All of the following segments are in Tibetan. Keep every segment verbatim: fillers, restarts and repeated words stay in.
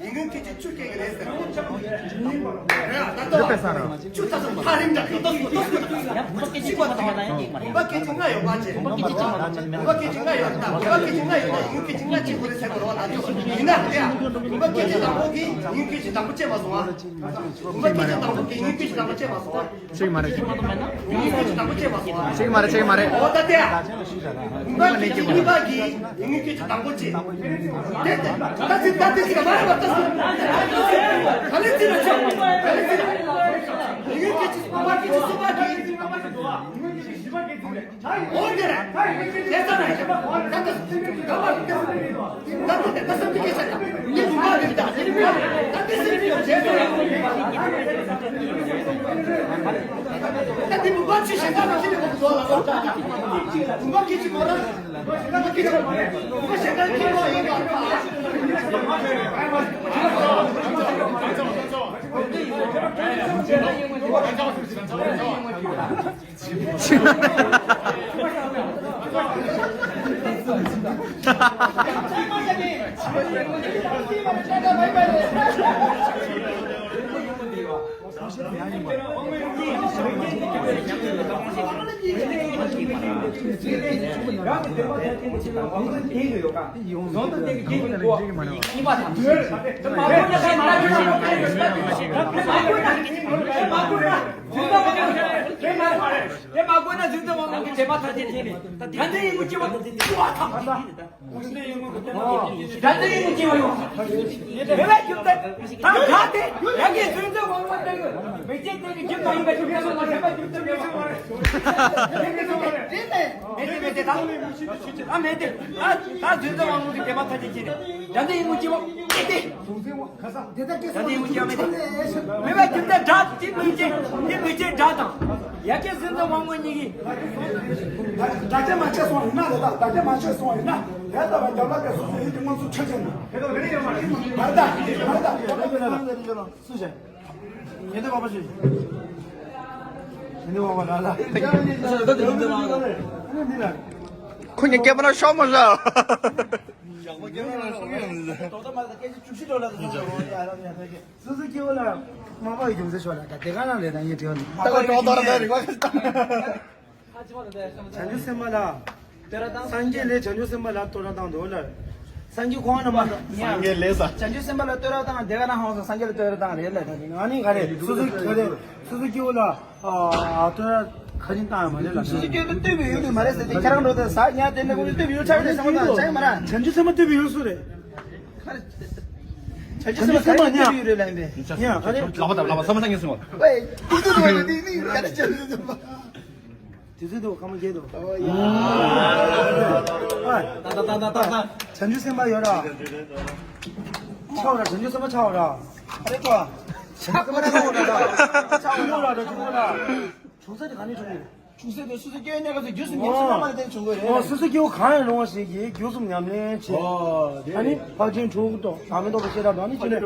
ཡིན་ངོས་སྐད་ཆ་བཅུ་སྐད་ཀྱི་རེད་ཟེར། རེད་ཨ། ད་ལྟ་བ་བཅུ་ད་ཚོ་ཕ་རིམ་འདྲ་ཡོད་ཏོ་སུ་ཏོ་སུ་ཡ་བུམ་པ་སྐད་ཆ་བཅུ་ཡོད་ན་ཡང་ཡིན་མ་རེད། བུམ་པ་སྐད་ཆ་ལྔ་ཡོད་པ་ཅེ། བུམ་པ་སྐད་ཆ་ལྔ་ཡོད་ན། བུམ་པ་སྐད་ཆ་ལྔ་ཡོད་ན་ཡིན་ངོས་སྐད་ཆ་ལྔ་བཅུ་དགོས་རེད་ཟེར་དགོས་རེད་བ། ད་ཡིན་ན་རེད་ཨ། བུམ་པ་སྐད་ཆ་དང་པོ་གིས་ཡིན་ངོས་སྐད་ཆ་དང་པོ་བཅུ་མ་སོང་ཨ། བུམ་པ་སྐད་ཆ་དང་པོ་གིས་ཡིན་ངོས་སྐད་ཆ་དང་པོ་བཅུ་མ་སོང་ཨ། གཅིག་མ་རེད། གཅིག་མ་རེད། གཅིག་མ་རེད། གཅིག་མ་རེད། འོ་ད་དེ་ཨ། ང་གི་གཉིས་པ་གི་ཡིན་ངོས་སྐད་ཆ་དང་པོ་ཅི། དེ་དེ་ད་ཅི་ད་དེ་ཅི་ག་མ་རེད་པ། ད་སུ་ག་ལེ་ཅི་ལ་ཆོག་ག་ལེ་ཅི་ལ། ཡིན་ངོས་སྐད་ཆ་དང་པོ་གི་ཅི་སུ་པ་གི། འོ་དེ་རེད། དེ་ཙམ་རེད། ད་ད་ད་ད་ད་ད་ད་བསམ་གྱི་སྐད་ཆ་དང་། ངས་བུམ་པ་མིན་ད། ངས་བུམ་པ་མིན་ད། ད་དེ་སེམས་ཀྱི་ཡོད་བྱས་ཏེ། ད་དེ་བུམ་པ་ཆུ་ཞེ་དྲག་ལ་ཁྱེར་ནས་འོང་འགྲོ་ལ་འོང་ད། བུམ་པ་སྐད་ཅིག་གོ་ར། བུམ་པ་སྐད་ཅིག་བུམ་པ་ཞེ་དྲག་ཁྱེར་བ་ཡིན་པ། དེ་མ་གོ་ན་གཟིགས་ཏེ་འོང་ནོ་གི་དེ་མ་ཐག་དེ་དེ་ནི་ད་དེ་ཡིན་གྱི་བ། ད་ལྟ་ཡིན་གྱི་ཡོད། ད་ལྟ་ཡིན་གྱི་ཡོད། ད་ག་དེ་ཡ་གི་གཟིགས་ཏེ་འོང་ནོ་དེ་གི་མི་སྐྱེ་དེ་གི་རྒྱུ་མ་ཡིན་པ་ཅིག་ཡོད་ན་མ་ཤེས་པ་རྒྱུ་ཅིག་ཡོད་ན་མ་རེད། མེད་དེ་མེད་དེ་ད་ད་གཟིགས་ཏེ་འོང་ནོ་གི་དེ་མ་ཐག་ཅིག་ཅི་རེད། ད་ལྟ་ཡིན་གྱི་ཡོད། མེད་དེ། ད་ལྟ་ཡིན་གྱི་ཡོད། མེད་དེ། མེད་པ་རྒྱུ་མཚན་སྒྲ་དེ་མི་སྐྱེ་དེ་མི་སྐྱེ་སྒྲ་དང་། ཡ་གི་གཟིགས་ཏེ་འོང་ནོ་གཉིས་ཀྱི། ད་ཆ་མ་ཆ་སོང་ཡིན་ན་རེད། ད་ད་ཆ་མ་ཆ་སོང་ཡིན་ན། ད་ལྟ་བ་རྒྱབ་ལ་ག་སོང་ཡིན་དེ་ང་ཚོ་ཁྲིད་ཀྱི་ན། མ་ད་མ་ད་སུ་བྱས། ཉེ་དེ་བ་བ་ཞིག་ཉེ་དེ་བ་བ་ལ་ལ། ཁོ་ཉེ་སྐད་པ་ན་ཤོག་མ་ཤོག་སུ་སུ་སྐྱེ་བོ་ལ་མ་པ་ཡི་རྒྱུ་མཚན་ཤོག་ལ་ད་དེ་ག་ན་ལས་ད་ངས་དྲི་བ་ནི། ད་ག་ཏོག་ཏོག་ར་ད་རིག་པ། བྱང་ཆུབ་སེམས་དཔའ་ལ། སངས་རྒྱས་ལས་བྱང་ཆུབ་སེམས་དཔའ་ལ་བསྟོད་ར་བཏང་འདུག་ལ། སངས་རྒྱས་ཁོང་རྣམ་པ། སངས་རྒྱས་ལས་ས། བྱང་ཆུབ་སེམས་དཔའ་ལ་བསྟོད་ར་བཏང་དེ་ག་ན་ཧང་སོང་སངས་རྒྱས་ལ་བསྟོད་ར་བཏང་རེད་ལ། ཨ་ནི་ག་རེད་སུ་སུ་ག་རེད་སུ་སུ་སྐྱེ་བོ་ལ། ཨ་བསྟོད་ར་ག་རེ་བཏང་ཡོད་མ་རེད་ལ། སུ་སུ་སྐྱེ་བོ་བསྟོད་པའི་ཡུལ་དུ་མ་རེད་ཟེར་ཏེ་ཁྱེད་རང་འགྲོ་དེ་ཟ་ཉ་དེ་འདྲ་ཀུན་བསྟོད་པའི་ཡུལ་ཆགས་ཏེ་སེམས་དང་བྱ་ཡི་མ་ར། བྱང་ཆུབ་སེམས་དཔའ་བསྟོད་པའི་ཡུལ་སུ་རེད། བྱང་ཆུབ་སེམས་དཔའ་ག་རེ་བསྟོད་པའི་ཡུལ་རེད་ལ་ཡིན་པས། ཉ་ག་རེ། ལག་པ་དང་ལག་པ་ས་མ་ས་ངན་སོང་བ། ཝེ། དེ་ཚོ་དེ་ནི་ག་རེ་བྱང་ཆུབ་སེམས་དཔའ། དེ་ཚོ་དེ་བ་ཁ་མ་སྐྱེས་དོ། ཨ། ད་ད་ད་ད་ད་ད། བྱང་ཆུབ་སེམས་དཔའ་ཡོད་ར། ཆའོ་ར་བྱང་ཆུབ་སེམས་དཔའ་ཆའོ་ར། ཨ་རེ་ཏོ། བྱང་ཆུབ་སེམས་དཔའ་ཆའོ་ར། ཆའོ་ཡོད་ར་ད་ཆུང་ར། ཆུང་ས་དེ་ག་ནས་ཆུང་རེད། ཆུང་ས་དེ་སུ་སུ་སྐྱེ་བོའི་གནས་སྐབས་སུ་རྒྱུ་གསུམ་ཉམས་སུ་བླངས་པ་ལ་བརྟེན་བྱུང་དགོས་རེད། ཨོ་སུ་སུ་སྐྱེ་བོ་གང་ཡང་རུང་བ་ཞིག་གིས་རྒྱུ་གསུམ་ཉམས་ལེན་བྱེད། ཨོ་དེ་ཨ་ནི་ཕར་ཕྱིན་དྲུག་ཏུ་བདག་མེད་རྟོགས་པའི་ཤེས་རབ་དང་ནི་ཅི་ནས།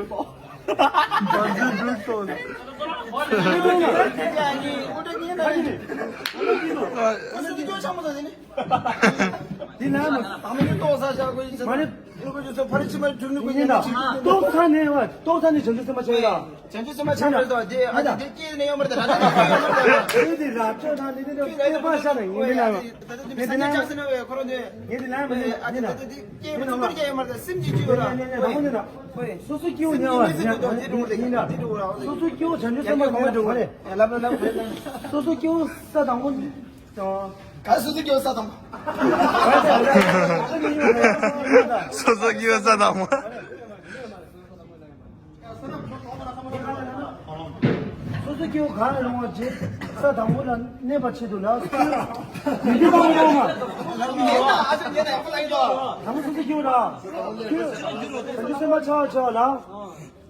འདི་ལ་མ་མ་ནི་ཏོག་ས་ནས་བ་ཏོག་ས་ནས་བྱང་ཆུབ་སེམས་དཔའ་ཆགས་ཡོད་ད། བྱང་ཆུབ་སེམས་དཔའ་ཆགས་ཡོད་ད། དེ་ཨ་ད་དེ་སྐྱེས་ནས་ཡོད་མ་རེད་ད། དེ་དེ་རབ་ཅོ་དང་དེ་དེ་དེ་དཔེ་པ་ཤ་དང་ཡིན་ནི་ལ་ཡོད། དེ་དེ་ན་ཡོད། དེ་དེ་ན་ཡོད། དེ་དེ་སྐྱེས་ནས་ཡོད་མ་རེད་ད། སེམས་ཀྱི་སྐྱེས་ཡོད་ར། སོ་སོ་སྐྱེ་བོ་ཉལ་བ་ཉལ་བ་ཡིན་ད། སོ་སོ་སྐྱེ་བོ་བྱང་ཆུབ་སེམས་དཔའ་གང་ལ་འགྲོ་བ་རེད། ལབ་ལབ་ལབ། སོ་སོ་སྐྱེ་བོ་ས་དང་པོ། ག་སོ་སོ་སྐྱེ་བོ་ས་དང་པོ། སོ་སོ་སྐྱེ་བོ་ས་དང་པོ། སྐྱེ་བོ་གང་རུང་བ་རྗེས་ས་དང་པོ་ལ་གནས་པར་བྱེད་དུ་ལ། ཉོན་སྒྲིབ་སྤང་དགོས་མ། དང་པོ་སོ་སོ་སྐྱེ་བོ་ལ། བྱང་ཆུབ་སེམས་དཔའ་ཆ་བ་ཆ་བ་ལ།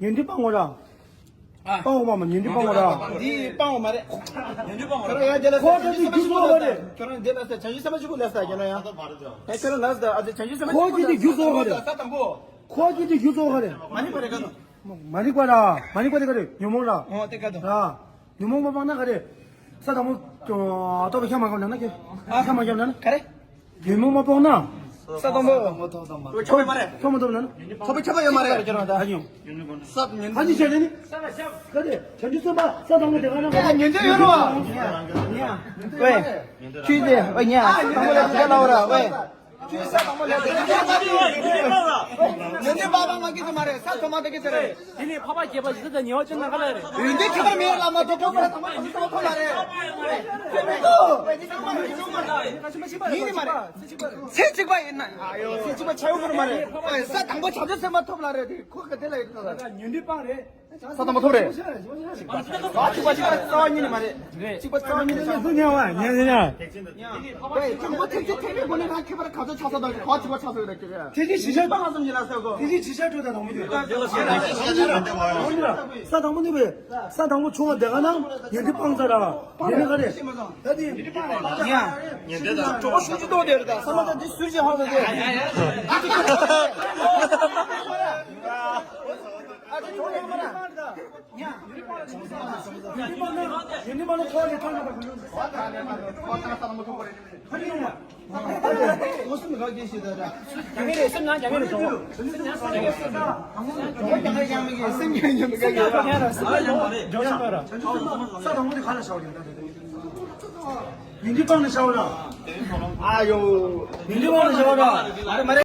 ཉོན་སྒྲིབ་སྤང་དགོས་ར། སྤང་དགོས་མ་མ་ཉོན་སྒྲིབ་སྤང་དགོས་ར། འདི་སྤང་དགོས་མ་རེད། ཉོན་སྒྲིབ་སྤང་དགོས་ར། ཁོ་ཚོ་འདི་རྒྱུ་གཙོ་བོ་རེད། ཁྱོད་རང་འདི་ལ་ས་བྱང་ཆུབ་སེམས་དཔའ་ཆུ་བོ་ལ་ས་རྒྱ་ན་ཡང་། ཨེ་ཁྱོད་རང་ལ་ས་ཨ་ཙི་བྱང་ཆུབ་སེམས་དཔའ་ཁོ་ཆུ་བོ་ཚོ་འདི་རྒྱུ་གཙོ་བོ་རེད། ས་དང་པོ། ཁོ་ཚོ་འདི་རྒྱུ་གཙོ་བོ་རེད། མ་ནི་པ་རེད་ག་ནོ། མ་ནི་པ་ར། མ་ནི་པ་དེ་ག་རེ་ཉོན་མོངས་ར། ཨོ་དེ་ག་དང་། ར། ཉོན་མོངས་མ་སྤངས་ན་ག་རེ། ས་དང་པོ། ཨ་ལྟོ་བ་ཤ་མ་བཀབ་ན་ན་ཁྱེད། ཤ་མ་བཀབ་ན་ན། ག་རེ། ཉོན་མོངས་མ་སྤངས་ན། ས་དང་པོ། ཁྱོད་མ་རེད། ཁྱོད་མ་ཐོབ་ན་ན། ཁྱོད་མ་ཁྱོད་མ་ཡོད་མ་རེད། ཁྱོད་རང་ད་ཉོན། ས་ཉོན། ཧ་ཅི་བྱས་ནི། ག་རེ། བྱང་ཆུབ་སེམས་དཔའ་ས་དང་པོ་དེ་ག་ན་ག་རེ། ཉོན་ཆ་ཡོད་རོ། ཉ། ཉ། ཝེ། ཁྱོད་དེ་ཝེ་ཉ། ས་དང་པོ་ལ་དེ་ག་ལ་བ་ར་ཝེ། ཁྱོད་ས་དང་པོ་ལ་དེ་ག་ལ་བ་ར། ཉོན་ཆ་པ་པ་མ་གི་ཚོ་མ་རེད། ས་ཐོག་མ་དེ་གི་ཚོ་རེད། དེ་ནས་འཕགས་པ་བརྒྱད་པ་བཞི་དང་ཉེ་བར་སྤྱོད་ན་ག་ལ་རེད། ཡོན་ཏན་ཁྱད་པར་མེད་ལ་མ་ཐོབ་ཐོབ་པ་དང་པོ་ཐོབ་ཐོབ་ལ་རེད། ཡིན་ནི་མ་རེད། ཚེ་གཅིག་པ་ཡིན་ན་ཨ་ཡོ་ཚེ་གཅིག་པ་ཆ་ཡོད་པར་མ་རེད། ས་དང་པོ་བྱང་ཆུབ་སེམས་དཔའ་ཐོབ་ལ་རེད། དེ་ཁོ་ག་དེ་ལ་ཡོད་ད། ཉོན་སྒྲིབ་སྤངས་རེད། ས་དང་པོ་ཐོབ་རེད། གཅིག་པ་གཅིག་པ་རྩ་བ་ཉིད་ནས་མ་རེད། གཅིག་པ་རྩ་བ་ཉིད་ནས་མ་རེད། སུ་ཉལ་བ་ཉལ་ཉལ་ཉལ། ཝེ། དང་པོ་ཐེག་ཆེན་ཐེག་པའི་སྒོ་ནས་ང་ཁྱད་པར་ག་ཚོད་ཆགས་ས་དང་ག་ཚོད་ཆགས་ས་ཡོད་རེད་ཀྱི་རེད། ཐེག་ཆེན་གཞི་བྱ། སྤང་ང་ཙམ་ཉིད་ལ་ཟེར་གོ། ཐེག་ཆེན་གཞི་བྱ་སྤྲོས་དང་དང་པོ་དེ། ས་དང་པོ་ནི་བས། ས་དང་པོ་བྱུང་བ་དེ་ག་ན་ཉོན་སྒྲིབ་སྤངས་ཚར་ར། ཉོན་སྒྲིབ་ག་རེ། ད་དེ་གྲོགས་ཤུགས་ཀྱི་ཏོག་དེ་རེད། ད་ས་མ་ད་དེ་སུར་ཅིག་ཧ་ལ་དེ། ཉིན་རེ་སྤང་ནས་བྱ་བ་ར། ཨ་ཡོ། ཉིན་རེ་སྤང་ནས་བྱ་བ་ར།